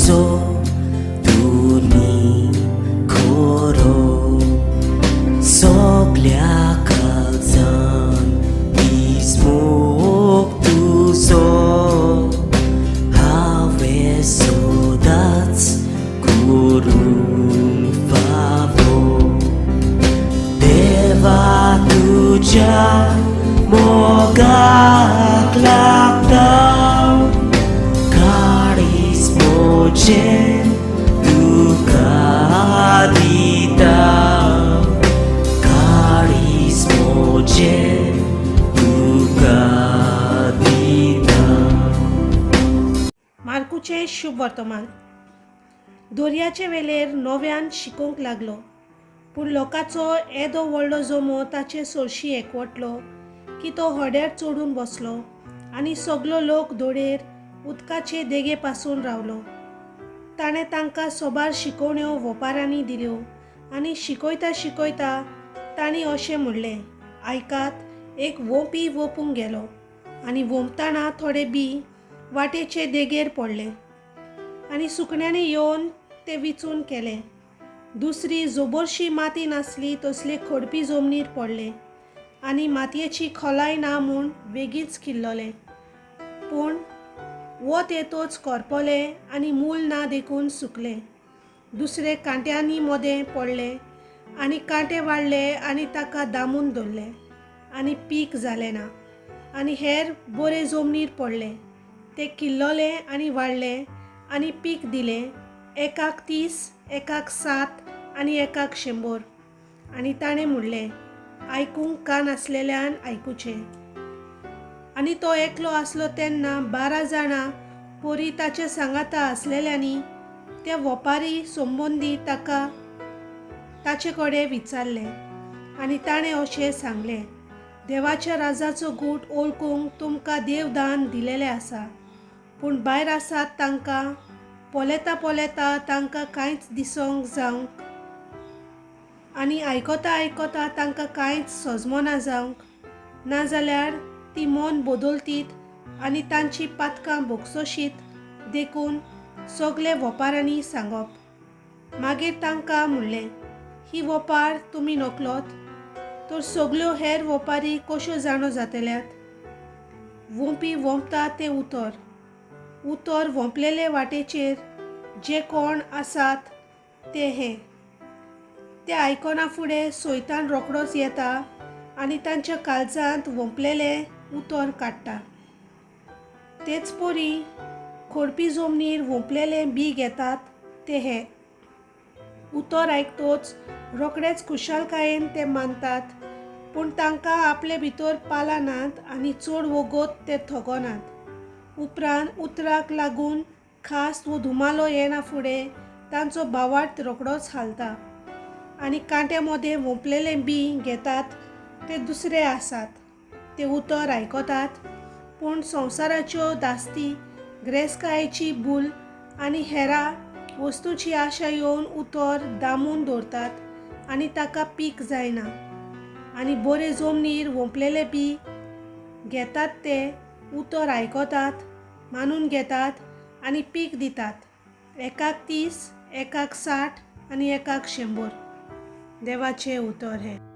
तुजो तुनी खरो सगल्या काळजान मोग तुजो हांवें सदांच करूंक फावो देवा तुज्या मोगाक लागता काळीज म्हजें तुका दिता काळीज म्हजें तुका दिता. मार्कूचें शुभ वर्तमान. दर्याचे वेलेर नव्यान शिकोवंक लागलो, पूण लोकांचो येदो व्हडलो जमो ताचे सरशी एकवटलो की तो होड्यार चडून बसलो आनी सगलो लोक धोडेर उदकाचे देगे पासून रावलो. ताणें तांकां सोबार शिकोवण्यो वोपारांनी दिल्यो आनी शिकयता शिकयता तांणी अशें म्हणलें, आयकात, एक वोंपी वोपूंक गेलो आनी वोंपतना थोडे बी वाटेचे देगेर पडले आनी सुकण्यांनी येवन ते विचून केले. दुसरी जोबरशी माती नासली तसले खडपी जमनीर पडले आनी मातयेची खोलाय ना म्हूण बेगीच किल्लले, पूण वत येतोच करपले आनी मूल ना देखून सुकले. दुसरे कांट्यांनी मदें पडले आनी कांटे वाडले आनी ताका दामून दवरले आनी पीक जालें ना. आनी हेर बरे जमनीर पडले, ते किल्लले आनी वाडले आनी पीक दिलें, एकाक 30, एकाक 7 आनी एकाक 100. आनी ताणें म्हणलें, आयकूंक कान आसलेल्यान आयकुचें. आनी तो एकलो आसलो तेन्ना 12 जाणां पोरी ताचे सांगाता आसलेल्यांनी त्या वोपारी संबंदी ताका ताचे कडेन विचारलें आनी ताणें अशें सांगलें, देवाच्या राजाचो गूट ओळखूंक तुमकां देवदान दिलेलें आसा, पूण भायर आसात तांकां पळयता पळयता तांकां कांयच दिसोंक जावंक आनी आयकता आयकता तांकां कांयच सजमना जावंक, नाजाल्यार ती मन बदलतीत आनी तांची पातकां भोगसोशीत देखून सगळे वोपारांनी सांगप. मागीर तांकां म्हणलें, ही वोपार तुमी नकलोत तर सगल्यो हेर वोपारी कश्यो जाणो जातल्यात? वोंपी वोंपता तें उतर, उतर वोंपलेले वाटेचेर जे कोण आसात ते हे, ते आयकना फुडें सोयतान रोकडोच येता आनी तांच्या काळजांत वोंपलेलें उतर काडटा. तेच परी खडपी जमनीर वोंपलेलें बी घेतात ते हे, उतर आयकतोच रोखडेच खुशालकायेन ते मानतात, पूण तांकां आपले भितर पालां नात आनी चड वोगोत ते थगोनात. उपरांत उतराक लागून खास वो धुमालो येना फुडें तांचो भावार्थ रोकडोच हालता आनी कांट्या मदें वोंपलेलें बी घेतात ते दुसरे आसात, ते उतर आयकतात, पूण संवसाराच्यो दास्ती, ग्रेसकायेची भूल आनी हेरा वस्तूची आशा येवन उतर दामून दवरतात आनी ताका पीक जायना. आनी बरे जमनीर वोंपलेले बी घेतात ते उतर आयकतात, मानून घेतात आनी पीक दितात, एकाक 30, एकाक 60 आनी एकाक 100. देवाचें उतर हें.